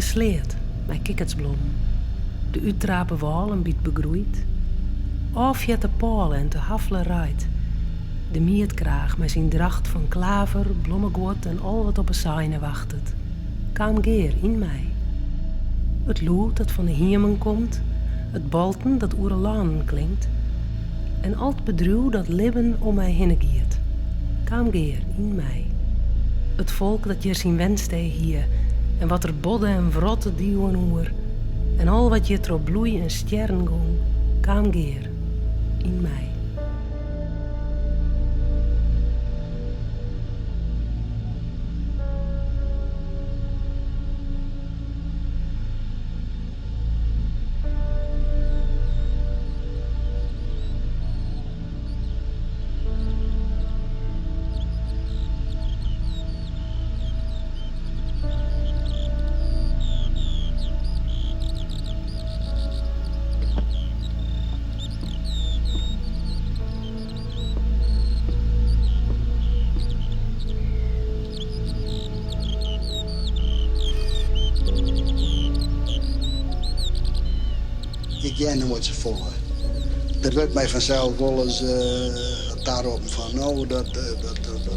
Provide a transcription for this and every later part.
sleat mei kikkertsblommen, de úttrape wâlen by't begroeit, ôffjette pôle en tehafle reid, de miedkraach mei syn dracht fan klaver, blommeguod en al wat op 'e seine wachtet, kaam gear yn my. It lûd dat fan 'e hiemen komt, it balten dat oer 'e lânen klinkt en al 't bedriuw dat libben om my hinne giet, kaam gear yn my. It folk dat hjir syn wenstee hie en wat der bodde en wrotte d'iuwen oer en al wat hjir troch bloei en stjerren gong, kaam gear yn my. Ik hear noait safolle. Der wurdt my fansels wolris taroppen fan no, dat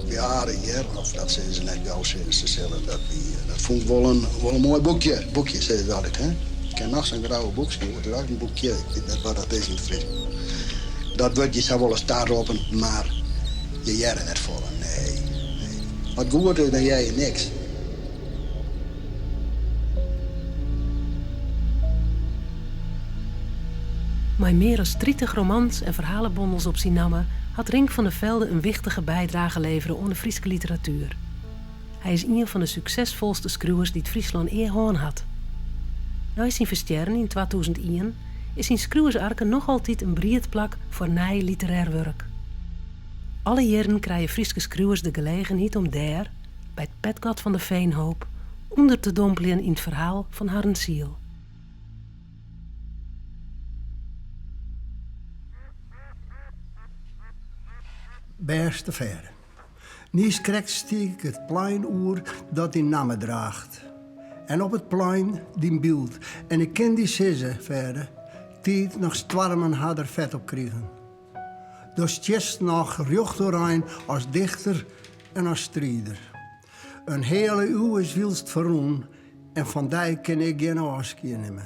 wie aardich hear. Of dat sizze se net gau, sizze se sille dat wie, dat fûn ik wol in, wol in moai boekje. Boekje sizze se altyd, hè. Ik kin noch sa'n grouwe boek skriuwe, it is altyd in boekje. Ik wit net wat dat is yn it Frysk. Dat wurdt je sa wolris taroppen, mar je hearre net folle. Nee, nee. As it goed is, dan hear je niks. Mei mear as 30 romans en ferhalebondels op syn namme hat Rink van der Velde in wichtige bydrage levere oan de Fryske literatuer. Hy is ien fan de suksesfolste skriuwers dy't Fryslân ea hân hat. Nei syn ferstjerren yn 2001 is syn skriuwersarke noch altyd in briedplak foar nij literêr wurk. Alle jierren krije Fryske skriuwers de gelegenheid om dêr, by it petgat fan de Veenhoop, ûnder te dompeljen yn it ferhaal fan harren siel. Bêste Fêde. Niiskrekt stiek ik it plein oer dat dyn namme draacht. En op it plein dyn byld. En ik kin dy sizze, Fêde, tiid noch stoarmen ha der fet op krigen. Do stiest noch rjocht oerein as dichter en as strider. In heale iuw is wylst ferrûn en fan dy kin ik gjin ôfskie nimme.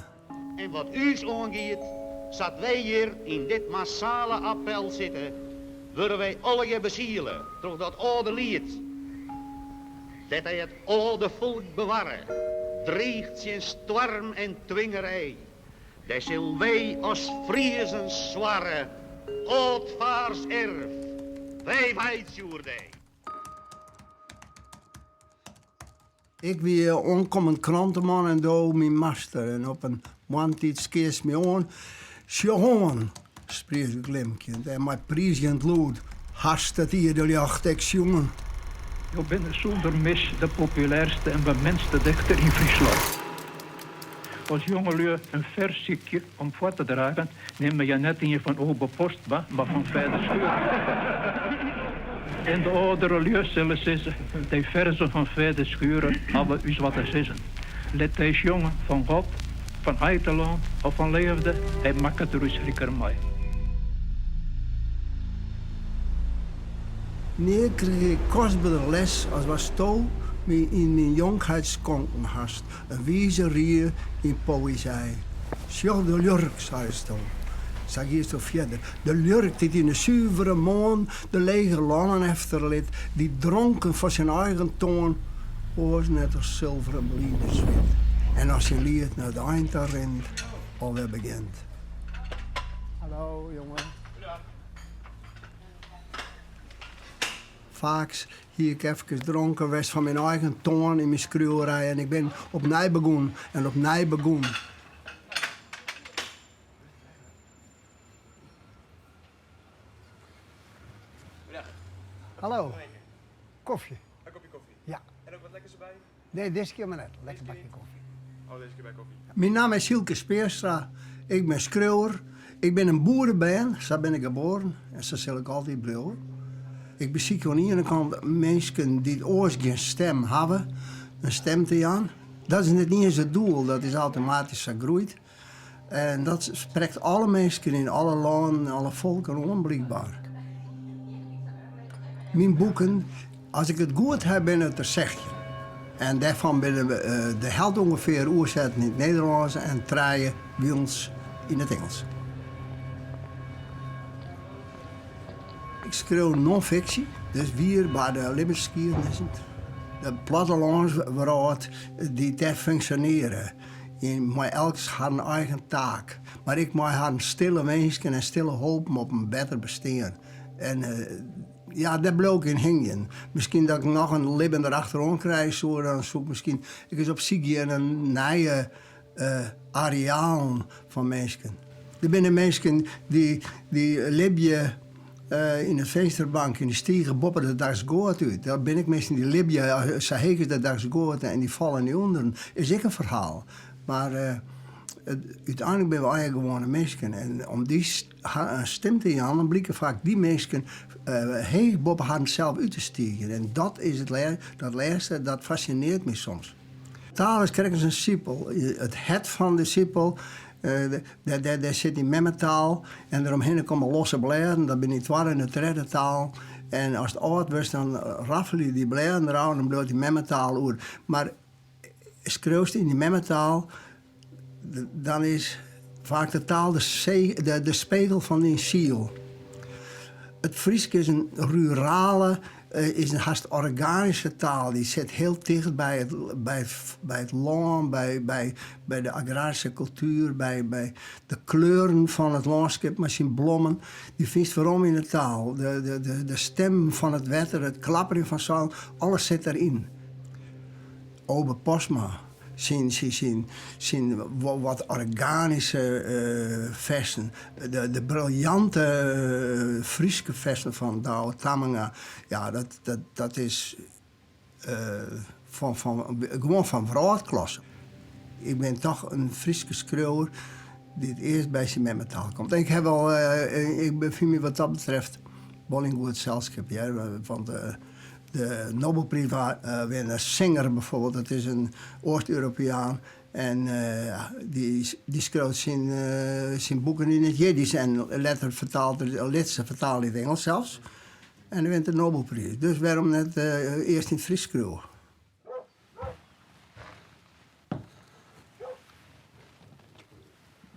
En wat ús oangiet, sa't wy hjir yn dit massale appel sitte, wurde wy allegear besiele troch dat âlde liet, dêr't hy it âlde folk bewarre, driicht tsjin stoarm en twingerij. Dêr sil wy as Friezen swarre, âldfaars erf, wy weitsje oer dy. Ik wie oankommend kranteman en do myn master. En op in moarntiid skeast my oan. Sjoch oan, spriek ik glimkjend en mei priizgjend lûd, hast it ierdeljocht ek sjoen. Jo binne sûnder mis de populêrste en bemindste dichter yn Fryslân. As jongelju in fers sykje om foar te dragen, nimme hja net ien fan Obe Postma, mar fan Fedde Schurer. En de âldere lju sille sizze, dy ferzen fan Fedde Schurer hawwe ús wat te sizzen. Lit dy sjonge fan God, fan heitelân of fan leafde, hy makket der ús riker mei. Nea krige ik kostberder les as watsto my yn myn jonkheid skonken hast, in wize rie yn poëzij. Sjoch de ljurk, seisto. Sa giesto fierder. De ljurk dy't yn 'e suvere moarn de lege lannen efterlit, dy't dronken fan syn eigen toan oars net as silveren blide swit. En as syn liet nei it ein ta rint, alwer begjint. Hallo, jonge. Faaks hie ik efkes dronken west fan myn eigen toan yn myn skriuwerij en ik bin opnij begûn en opnij begûn. Hallo. Kofje. Een kopje koffie. Ja. En ook wat lekkers erbij? Nee, dizze kear mar net. Lekker bakje kofje. Oh, dizze kear by kofje. Myn namme is Hylke Speerstra. Ik bin skriuwer. Ik bin in boerebern, sa bin ik geboren en sa sil ik altyd bliuwe. Ik besykje oan de iene kant minsken dy't oars gjin stim hawwe, in stim te jaan. Dat is net iens it doel, dat is automatysk sa groeid. En dat sprekt alle minsken yn alle lânnen en alle folken oan, blykber. Myn boeken, as ik it goed ha, binne it der sechtjin. En dêrfan binne de helte ûngefear oersetten yn it Nederlânsk en trije wilens yn it Ingelsk. Ik skriuw non-fiksje, dus wier barde libbensskiednissen. De plattelânswrâld dy't dêr funksjonearre, mei elts harren eigen taak, mar ek mei harren stille winsken en stille hopen op in better bestean. En ja, dêr bliuw ik yn hingjen. Miskien dat ik noch in libben derachteroan krije soe, dan soe ik miskien ek ris op syk gean nei nije arealen fan minsken. Der binne minsken dy't libje yn de finsterbank, en dy stige boppe de daksgoat út. Der binne ek minsken dy't libje sa heech as de daksgoat en dy falle nei ûnderen. Is ek in ferhaal. Mar úteinlik binne we allegear gewoane minsken en om dy in stim te jaan, dan blike faak dy minsken heech boppe harren sels út te stiigjen. En dat is it dat lêste, dat fascinearret my soms. Taal is krekt as in sipel. It hert fan de sipel, dêr sit dyn memmetaal en deromhinne komme losse blêden, dat binne dyn twadde en de tredde taal. En ast âld wurdst, dan raffelje dy blêden derôf en dan bliuwt dyn memmetaal oer. Mar skriuwst yn dyn memmetaal, dan is faak de taal de spegel fan dyn siel. It Frysk is in rurale, is in hast organyske taal. Dy sit hiel ticht by it, by it lân, by de agraryske kultuer, by de kleuren fan it lânskip mei syn blommen. Dy fynst werom yn de taal. De stim fan it wetter, it klapperjen fan sân, alles sit deryn. Obe Postma. Syn, syn, syn wat organyske fersen, de briljante Fryske fersen fan Douwe Tamminga, ja, dat, dat, dat is fan, fan, gewoan fan wrâldklasse. Ik bin toch in Fryske skriuwer dy't earst by syn memmetaal komt. En ik ha wol, ik fyn my wat dat betreft wol yn goed selskip, hear, want De Nobelpriiswinner Singer bijvoorbeeld, dat is in Oast-Europeaan en dy skriuwt syn boeken yn it Jiddysk en letter fertaalt er, lit se fertale yn it Ingelsk sels en hy wint de Nobelpriis. Dus wêrom net earst yn it Frysk skriuwe?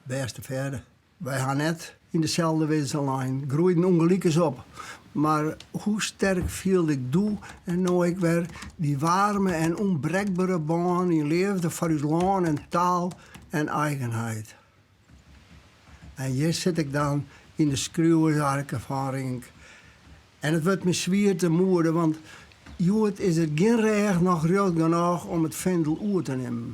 Bêste Fedde. Wy ha net yn deselde widze lein, groeiden ûngelikens op. Mar hoe sterk fielde ik doe en no ek wer dy waarme en ûnbrekbere bân yn leafde foar ús lân en taal en eigenheid. En hjir sit ik dan yn de skriuwersarke fan Rink. En it wurdt my swier te moede, want hjoed is der gjin rêch noch rjocht genôch om it findel oer te nimmen.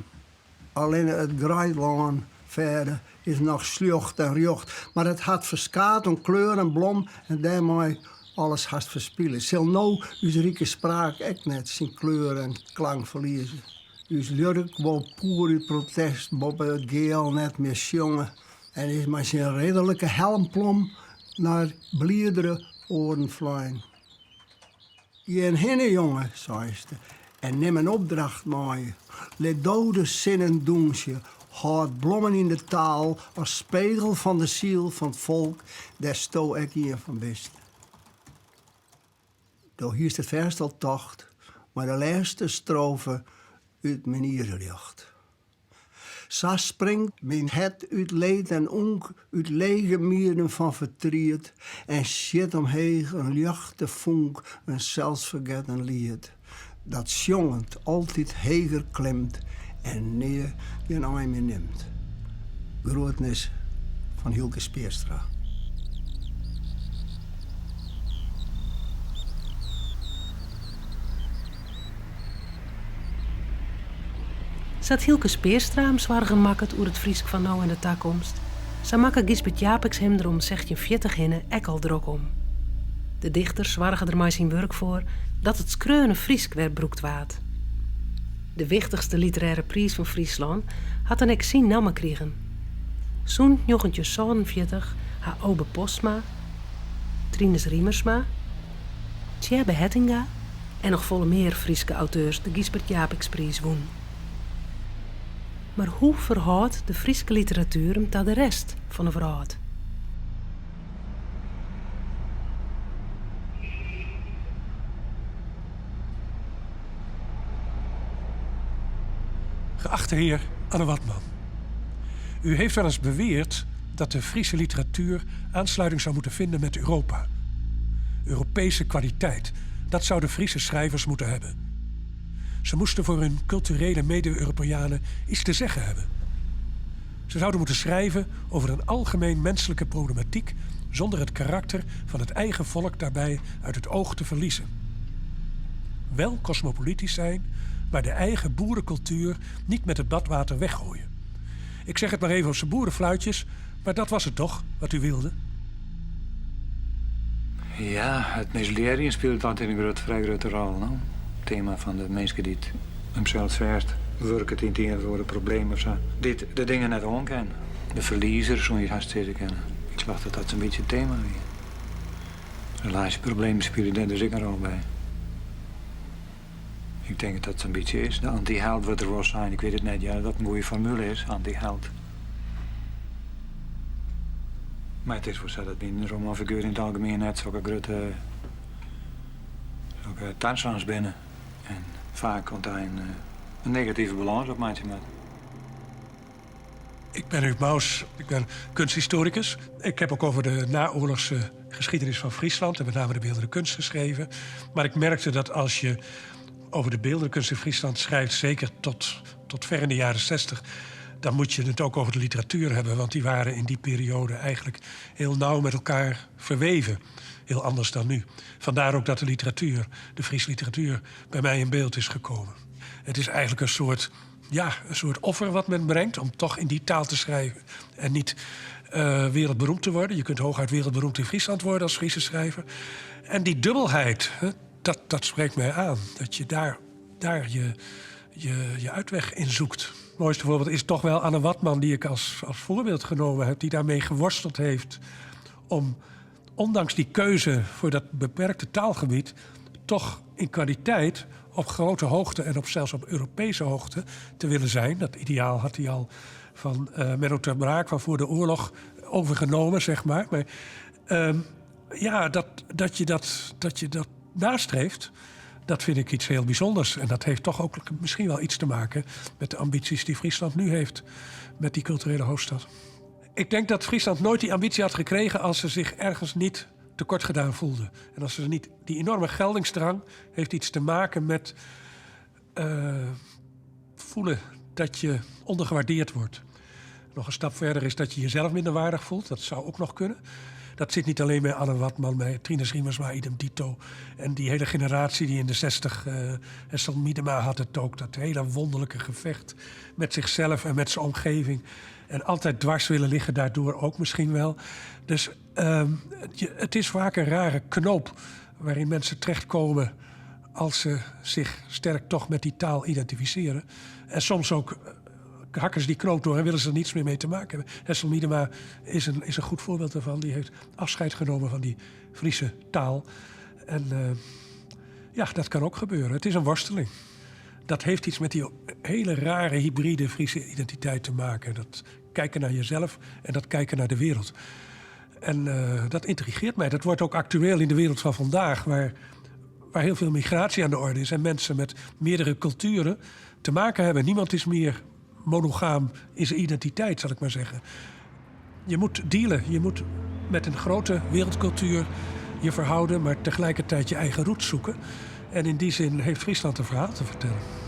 Allinne it greidlân Fedde is noch sljocht en rjocht, mar it hat ferskaat oan kleur en blom en dêrmei alles hast ferspile. Sil no ús rike spraak ek net syn kleur en klank ferlieze? Us ljurk wol poer út protest boppe it geal net mear sjonge en is mei syn ridderlike helmplom nei bliidere oarden flein. Gean hinne, jonge, seiste, en nim in opdracht mei. Lit do de sinnen dûnsje, hâld blommen yn de taal as spegel fan de siel fan 't folk dêr'tsto ek ien fan bist. Do hiest it fêst al tocht mei de lêste strofe út myn ierdeljocht. Sa springt myn hert út leed en ûnk, út lege mieren fan fertriet en sjit omheech in ljochte fûnk, in selsfergetten liet, dat sjongend altyd heger klimt en nea gjin ein mear nimt. Groetnis fan Hylke Speerstra. Sa't Hylke Speerstra him soargen makket oer it Frysk fan no en de takomst, sa makke Gysbert Japicx him der om 1640 hinne ek al drok om. De dichter soarge der mei syn wurk foar dat it skreaune Frysk wer brûkt waard. De wichtichste literêre priis fan Fryslân hat dan ek syn namme krigen. Sûnt 1947 ha Obe Postma, Trinus Riemersma, Tsjêbbe Hettinga en noch folle mear Fryske auteurs de Gysbert Japicxpriis wûn. Mar hoe ferhâldt de Fryske literatuer him ta de rest fan 'e wrâld? Geachte heer Anne Wadman. U heeft wel eens beweerd dat de Friese literatuur aansluiting zou moeten vinden met Europa. Europese kwaliteit, dat zouden Friese schrijvers moeten hebben. Ze moesten voor hun culturele mede-Europeanen iets te zeggen hebben. Ze zouden moeten schrijven over een algemeen menselijke problematiek zonder het karakter van het eigen volk daarbij uit het oog te verliezen. Wel kosmopolitisch zijn, maar de eigen boerencultuur niet met het badwater weggooien. Ik zeg het maar even op zijn boerenfluitjes, maar dat was het toch, wat u wilde? Ja, it mislearjen spilet altyd in grut, frij grutte rol. No? It tema fan de minske dy't himsels fêst wurket yn it ien of oare probleem of sa. Dy't de dingen net oan kin. De ferliezer soene je hast sizze kinne. Ik slach dat dat sa'n bytsje it tema wie. Relaasjeproblemen spylje dêr dus ek in rol by. Ik tink dat dat sa'n bytsje is. De anty-held wurdt der wol sein. Ik wit it net, ja, dat dat in goede formule is, anty-held. Mar it is wol sa dat myn romanfigueren yn it algemien net sokke grutte sokke Tarzans binne. En faak oan it ein in negative balâns opmeitsje moatte. Ik ben Huub Mous, ik ben kunsthistoricus. Ik heb ook over de naoorlogse geschiedenis van Friesland en met name de beeldende kunst geschreven. Maar ik merkte dat als je over de beeldende kunst in Friesland schrijft, zeker tot, tot ver in de jaren 60, dan moet je het ook over de literatuur hebben. Want die waren in die periode eigenlijk heel nauw met elkaar verweven. Heel anders dan nu. Vandaar ook dat de literatuur, de Friese literatuur, bij mij in beeld is gekomen. Het is eigenlijk een soort, ja, een soort offer wat men brengt om toch in die taal te schrijven en niet uh, wereldberoemd te worden. Je kunt hooguit wereldberoemd in Friesland worden als Friese schrijver. En die dubbelheid, hè, dat, dat spreekt mij aan. Dat je daar, daar je, je, je uitweg in zoekt. Het mooiste voorbeeld is toch wel Anne Wadman, die ik als, als voorbeeld genomen heb, die daarmee geworsteld heeft om, ondanks die keuze voor dat beperkte taalgebied, toch in kwaliteit op grote hoogte en op zelfs op Europese hoogte te willen zijn. Dat ideaal had hij al van uh, Menno ter Braak van voor de oorlog overgenomen, zeg maar. Maar uh, ja, dat, dat, je dat, dat je dat nastreeft, dat vind ik iets heel bijzonders. En dat heeft toch ook misschien wel iets te maken met de ambities die Friesland nu heeft met die culturele hoofdstad. Ik denk dat Friesland nooit die ambitie had gekregen als ze zich ergens niet tekort gedaan voelde. En als ze niet die enorme geldingsdrang heeft iets te maken met uh, voelen dat je ondergewaardeerd wordt. Nog een stap verder is dat je jezelf minder waardig voelt. Dat zou ook nog kunnen. Dat zit niet alleen bij Anne Wadman, bij Trinus Riemersma, idem dito. En die hele generatie die in de 60, uh, Hessel Miedema had het ook. Dat hele wonderlijke gevecht met zichzelf en met zijn omgeving. En altijd dwars willen liggen daardoor ook misschien wel. Dus uh, het is vaak een rare knoop waarin mensen terechtkomen als ze zich sterk toch met die taal identificeren. En soms ook hakken ze die knoop door en willen ze er niets meer mee te maken hebben. Hessel Miedema is een, is een goed voorbeeld daarvan. Die heeft afscheid genomen van die Friese taal. En uh, ja, dat kan ook gebeuren. Het is een worsteling. Dat heeft iets met die hele rare hybride Friese identiteit te maken. Dat kijken naar jezelf en dat kijken naar de wereld. En uh, dat intrigeert mij. Dat wordt ook actueel in de wereld van vandaag, waar, waar heel veel migratie aan de orde is en mensen met meerdere culturen te maken hebben. Niemand is meer monogaam in zijn identiteit, zal ik maar zeggen. Je moet dealen. Je moet met een grote wereldcultuur je verhouden, maar tegelijkertijd je eigen roots zoeken. En in die zin heeft Friesland een verhaal te vertellen.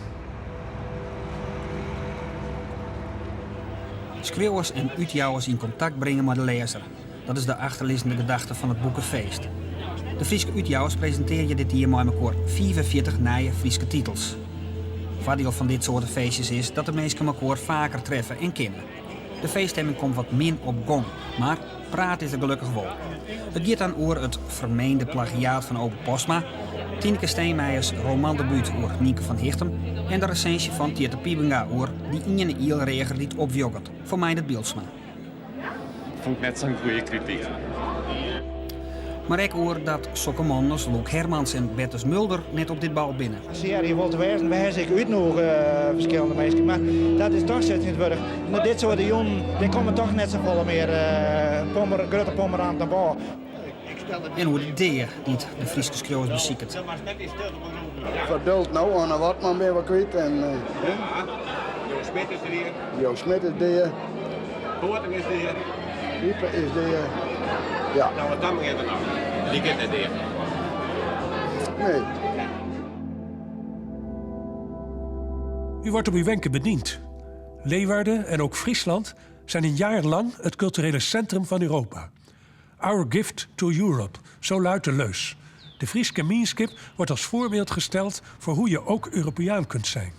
Skriuwers en útjouwers yn kontakt bringe mei de lêzer. Dat is de achterlizzende gedachte fan it boekefeest. De Fryske útjouwers presintearje dit jier mei mekoar 45 nije Fryske titels. Foardiel fan dit soarte feestjes is dat de minsken mekoar faker treffe en kinne. De feeststemming komt wat min op gong, mar praat is der gelokkich wol. It giet dan oer it fermeende plagiaat fan Obe Postma, Tineke Steenmeijers romandebút oer Nynke fan Hichtum en de resinsje fan Tjitte Piebenga oer Dy iene ielreager dy't opwjokket fan Meindert Bylsma. Fûn ik net sa'n goede krityk. Mar ek oer dat sokke mannen as Loek Hermans en Bertus Mulder net op dit bal binne. Sear, je wol te wêzen, we hawwe ek útnûge ferskillende minsken, mar dat is toch tsjintwurdich. Nei dit soarte jûnen, dêr komme toch net safolle mear pommer, grutte pommeranten op ôf. En oer de dea dy't de Fryske skriuwers besiket. Verduld no, Anne Wadman binne we kwyt en Jo Smit is dea. Jo Smit is dea. Poorting is dea. Ype is dea. Ja. Nou, wat dan begint er nou? Die giet net dea. Nee. U wordt op uw wenken bediend. Leeuwarden en ook Friesland zijn een jaar lang het culturele centrum van Europa. Our gift to Europe, zo luidt de leus. De Fryske mienskip wordt als voorbeeld gesteld voor hoe je ook Europeaan kunt zijn.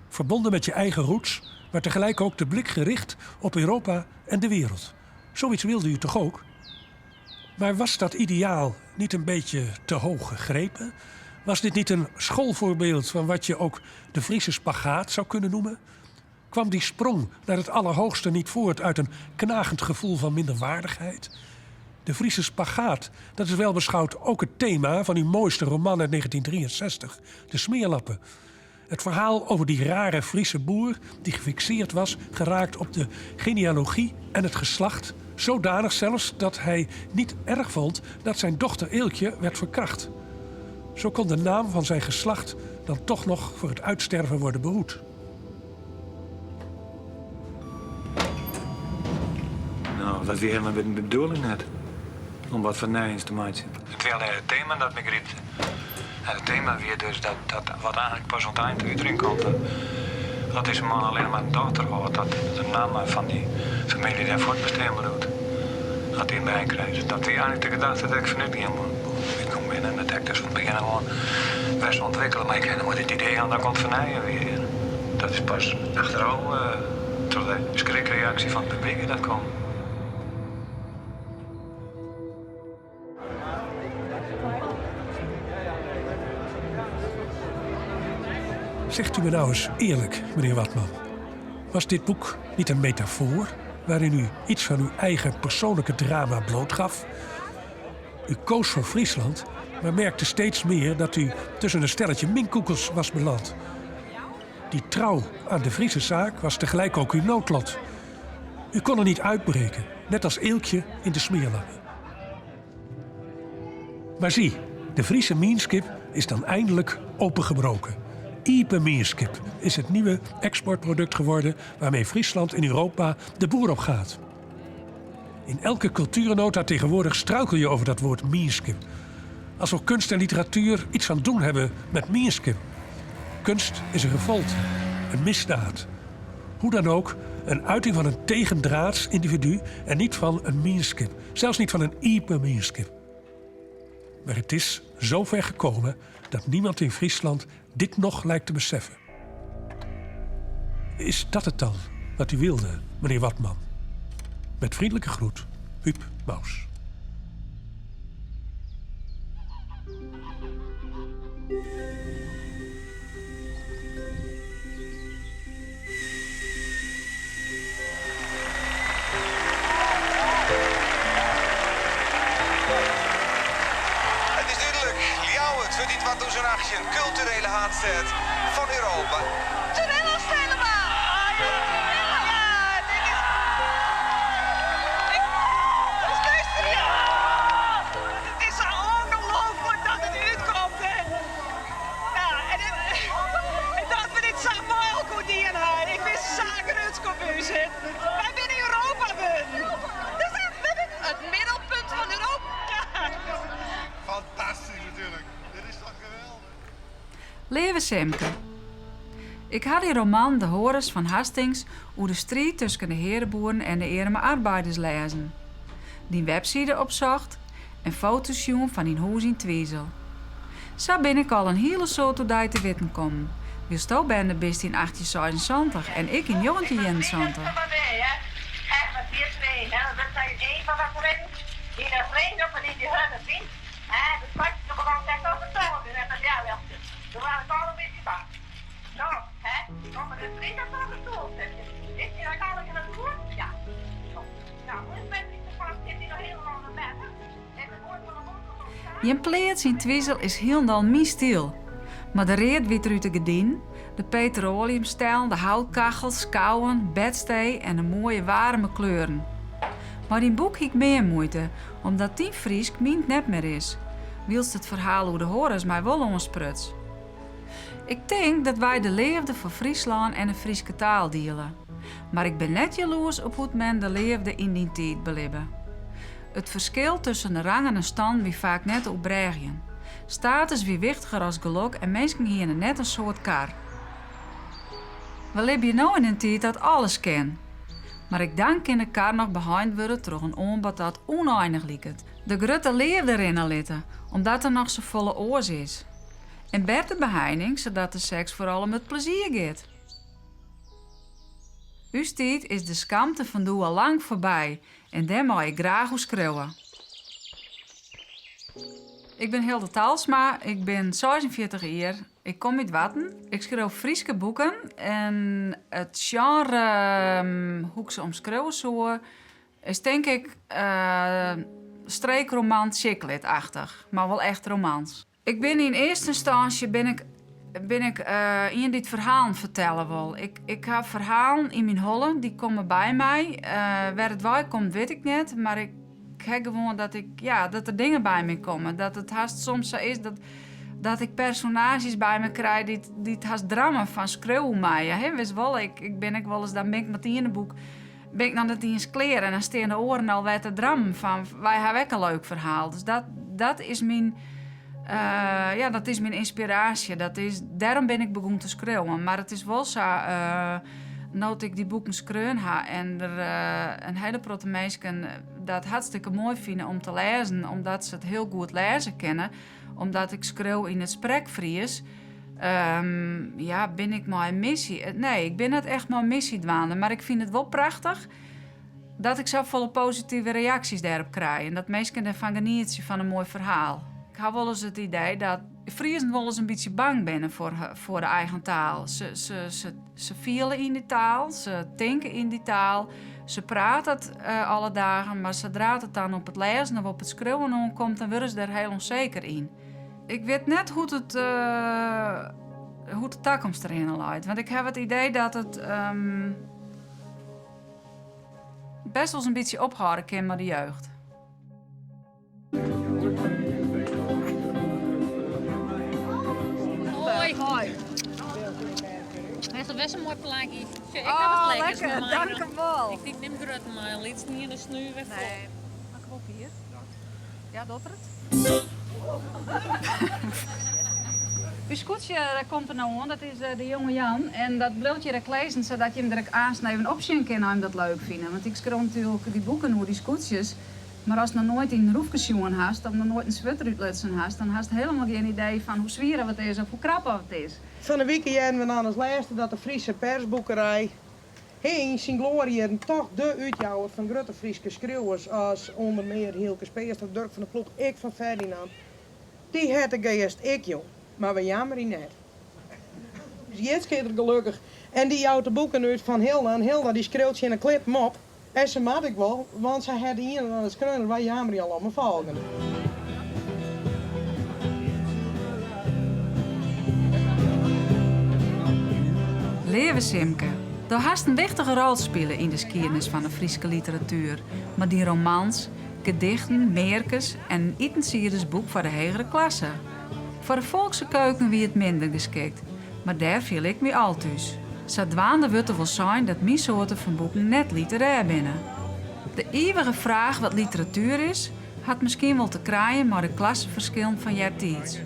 Verbonden met je eigen roots, maar tegelijk ook de blik gericht op Europa en de wereld. Zoiets wilde u toch ook? Maar was dat ideaal niet een beetje te hoog gegrepen? Was dit niet een schoolvoorbeeld van wat je ook de Friese spagaat zou kunnen noemen? Kwam die sprong naar het allerhoogste niet voort uit een knagend gevoel van minderwaardigheid? De Friese spagaat, dat is wel beschouwd ook het thema van uw mooiste roman uit 1963, De Smeerlappen. Het verhaal over die rare Friese boer die gefixeerd was geraakt op de genealogie en het geslacht. Zodanig zelfs dat hij niet erg vond dat zijn dochter Eelkje werd verkracht. Zo kon de naam van zijn geslacht dan toch nog voor het uitsterven worden behoed. Nou, dat wie helemaal de bedoeling net. Om wat foar nijs te meitsjen. It wie allinnich it tema dat my grypte. En it tema wie dus dat, dat wat eigenlik pas oan it ein ta utering komt, dat, dat dizze man allinnich mar in dochter hâldt, dat de namme fan dy famylje dêr fuortbestean bliuwt as dy in bern krijt. Dat wie eigenlik de gedachte dêr't ik fanút gien útgong bin. En dat ha ik dus fan it begjin ôf oan bêst ûntwikkele. Mar ik ha noait it idee hân dat ik oan it fernijen wie. Dat is pas achterôf troch de skrikreaksje fan it publyk dat kommen. Zegt u me nou eens eerlijk, meneer Wadman. Was dit boek niet een metafoor waarin u iets van uw eigen persoonlijke drama blootgaf? U koos voor Friesland, maar merkte steeds meer dat u tussen een stelletje minkoekels was beland. Die trouw aan de Friese zaak was tegelijk ook uw noodlot. U kon er niet uitbreken, net als Eelkje in de smeerlappen. Maar zie, de Friese mienskip is dan eindelijk opengebroken. Iepen Mienskip is het nieuwe exportproduct geworden waarmee Friesland in Europa de boer op gaat. In elke cultuurnota tegenwoordig struikel je over dat woord mienskip. Alsof kunst en literatuur iets van doen hebben met mienskip. Kunst is een revolte, een misdaad. Hoe dan ook, een uiting van een tegendraads individu en niet van een mienskip. Zelfs niet van een iepen mienskip. Maar het is zo ver gekomen dat niemand in Friesland dit nog lijkt te beseffen. Is dat het dan, wat u wilde, meneer Wadman? Met vriendelijke groet, Huub Mous. Het is dúdlik, Ljouwert wurdt yn 2018 kulturele haadstêd fan Europa. Terwille Stellema! Ja, dit is. Ik. Luister, ja! Het is zo ongelooflijk dat it útkomt. Hè. Ja, en dat we dit sa mei elkoar dien ha. Ik bin sa grutsk op ús. Hè. Wy binne Europa wurden. Dus we binne it middelpunt fan Europa. Fantastisch natuurlijk. Dit is toch geweldig. Leave Simke. Ik ha dy roman De Horus fan Hastings oer de striid tusken de heareboeren en de earme arbeiders lêzen. Dyn webside opsocht en foto's sjoen fan dyn hûs yn Twizel. Sa bin ik al in hiele soad oer dy te witten kommen, wylsto berne bist yn 1876 en ik yn 1971. Jim pleats yn Twizel is hielendal myn styl. Mar de read wyt der út de gerdinen, de petroaleumstellen, de houtkachels, skouwen, bedstee en de moaie waarme kleuren. Mei dyn boek hie ik mear muoite, omdat dyn Frysk mynt net mear is, wylst it ferhaal oer de Horus my wol oanspruts. Ik tink dat wy de leafde foar Fryslân en de Fryske taal diele. Mar ik bin net jaloers op hoe't men de leafde yn dyn tiid belibbe. It ferskil tusken de rangen en stannen wie faak net te oerbrêgjen. Status wie wichtiger as gelok en minsken hiene net in soad kar. We libje no yn in tiid dat alles kin. Mar ek dan kin de kar noch beheind wurde troch in oanbod dat ûneinich liket. De grutte leafde rinne litte, omdat der noch safolle oars is. En bertebeheining, sadat de seks foaral om it plezier giet. Us tiid is de skamte fan doe al lang foarby en dêr mei ik graach oer skriuwe. Ik bin Hilde Talsma, ik bin 46 jier, ik kom út Warten. Ik skriuw Fryske boeken en it sjenre hoe't ik se omskriuwe soe is tink ik streekroman chicklit-achtich, mar wol echt romans. Ik bin yn earste ynstânsje bin ik, bin ik ien dy't ferhalen fertelle wol. Ik, ik ha ferhalen yn myn holle, dy komme by my. Wêr it wei komt wit ik net, mar ik ha gewoan dat ik, ja, dat der dingen by my komme. Dat it hast soms sa is dat, dat ik personaazjes by my krij dy't, dy't hast dramme fan skriuw oer my. Hè, witst wol, ik, ik bin ek wolris, dan bin ik mei it iene boek bin ik noch net iens klear en dan stean de oaren al wer te drammen fan wy hawwe ek in leuk ferhaal. Dus dat, dat is myn, eh, ja, dat is myn ynspiraasje. Dat is, dêrom bin ik begûn te skriuwen. Mar it is wol sa, eh, no't ik dy boeken skreaun ha en der eh, in hiele protte minsken dat hartstikke moai fine om te lêzen, omdat se it hiel goed lêze kinne, Omdat ik skriuw yn it Sprekfries, ja, bin ik mei in missy. Nee, ik bin net echt mei in missy dwaande, mar ik fyn it wol prachtich dat ik safolle positive reaksjes dêrop krij en dat minsken derfan genietsje fan in moai ferhaal. Ik ha wolris it idee dat Friezen wolris in bytsje bang binne foar de eigen taal. Se fiele yn dy taal, se tinke yn dy taal, se prate it alle dagen, mar sadra't it dan op it lêzen of op it skriuwen oankomt, dan wurde se dêr hiel ûnseker yn. Ik wit net hoe't it, hoe't de takomst derhinne leit, want ik haw it idee dat it bêst wolris in bytsje ophâlde kin mei de jeugd. Hoi. Hoi. Het is best een mooi plakje. Ik oh, heb het lekker. Dank u wel. Ik denk, neem grut maar een lytsen hier de snuif weer Nee. Mag ik op hier? Ja, docht it? Us skûtsje komt der no oan, dat is de Jonge Jan. En dat bliuwt hjir ek lizzen, sadat jim der ek aanst even op sjen kinne as jim dat leuk fine. Want ik skriuw natuerlik dy boeken oer dy skûtsjes. Mar ast noch noait yn in roefke sjoen hast of noch noait in swurd derút lutsen hast, dan hast helemaal gjin idee fan hoe swier oft it is of hoe krap oft it is. Fan 'e wike hearden we dan as lêste dat de Friese Persboekerij yn syn gloarjierren toch de útjouwer fan grutte Fryske skriuwers as ûnder mear Hylke Speerstra, Durk van der Ploeg, ek fan Ferdinand. Dy hat de geast ek jûn, mar we jammerje net. Jitske is der gelokkich en dy jout de boeken út fan Hilda en Hilda dy skriuwt tsjin de klippen op. En se moat ek wol, want se hat de iene nei it skreaun en wy jammerje al om 'e folgjende. Leave Simke, do hast in wichtige rol spile yn de skiednis fan de Fryske literatuer mei dyn romans, gedichten, mearkes en in itensiedersboek foar de hegere klasse. Foar de folkse keuken wie it minder geskikt, mar dêr fiel ik my al thús. Sadwaande wurdt der wol sein dat myn soarte fan boeken net literêr binne. De ivige fraach wat literatuer is, hat miskien wol te krijen mei de klasseferskillen fan eartiids.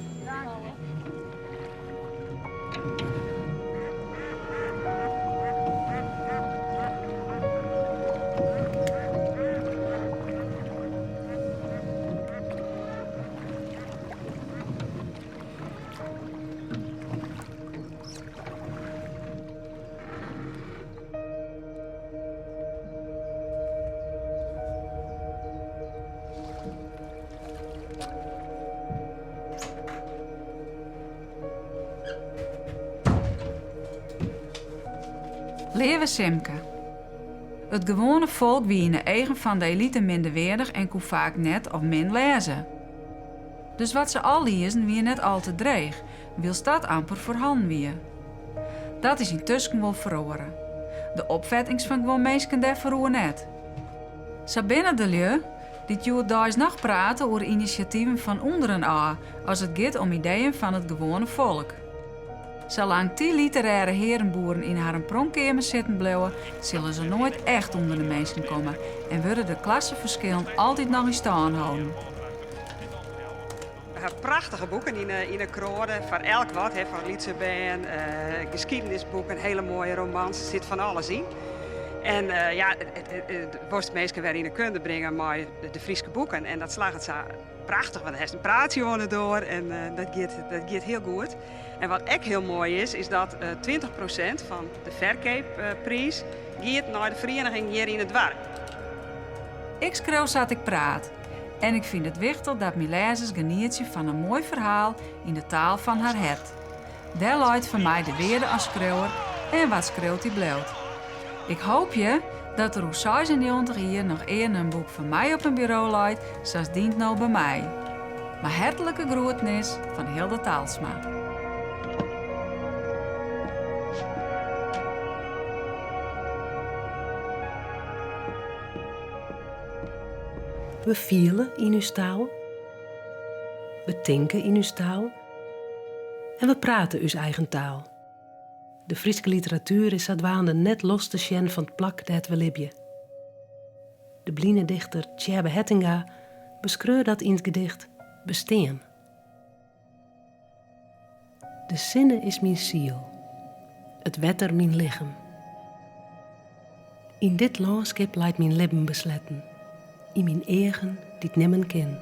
Leave Simke, It gewoane folk wie yn 'e eagen fan de elite minderweardich en koe faak net of min lêze. Dus wat se al liezen wie net al te dreech, wylst dat amper foarhannen wie. Dat is yntusken wol feroare. De opfettings fan guon minsken dêrfoaroer net. Sa binne der lju dy't hjoeddeis noch prate oer inisjativen fan ûnderen ôf as it giet om ideeën fan it gewoane folk. Salang't dy literêre hearenboeren yn harren pronkkeamer sitten bliuwe, sille se noait echt ûnder de minsken komme en wurde de klasseferskillen altyd noch yn stân holden. We ha prachtige boeken yn 'e kroade, foar elk wat, foar lytse bern, geskiednisboeken, hele moaie romans, der sit fan alles yn. En ja, wolst minsken wer yn 'e kunde bringe mei de Fryske boeken en dat slagget sa prachtich, want hast in praatsje oan de doar en dat giet, dat giet hiel goed. En wat ek hiel moai is, is dat 20% fan de ferkeappriis giet nei de ferieniging hjir yn it doarp. Ik skriuw sa't ik praat. En ik fyn it wichtich dat myn lêzers genietsje fan in moai ferhaal yn de taal fan har hert. Dêr leit foar my de wearde as skriuwer en wa't skriuwt dy bliuwt. Ik hoopje dat der oer 96 jier noch earne in boek fan my op in buro leit sa's dyn't no by my. Mei hertlike groetnis fan Hilda Talsma. We fiele yn ús taal, we tinke yn ús taal en we prate ús eigen taal. De Fryske literatuer is sadwaande net los te sjen fan it plak dêr't we libje. De bline dichter Tsjêbbe Hettinga beskreau dat yn it gedicht Bestean. De sinne is myn siel, it wetter myn lichem. Yn dit lânskip leit myn libben besletten, yn myn eagen dy't nimmen kin.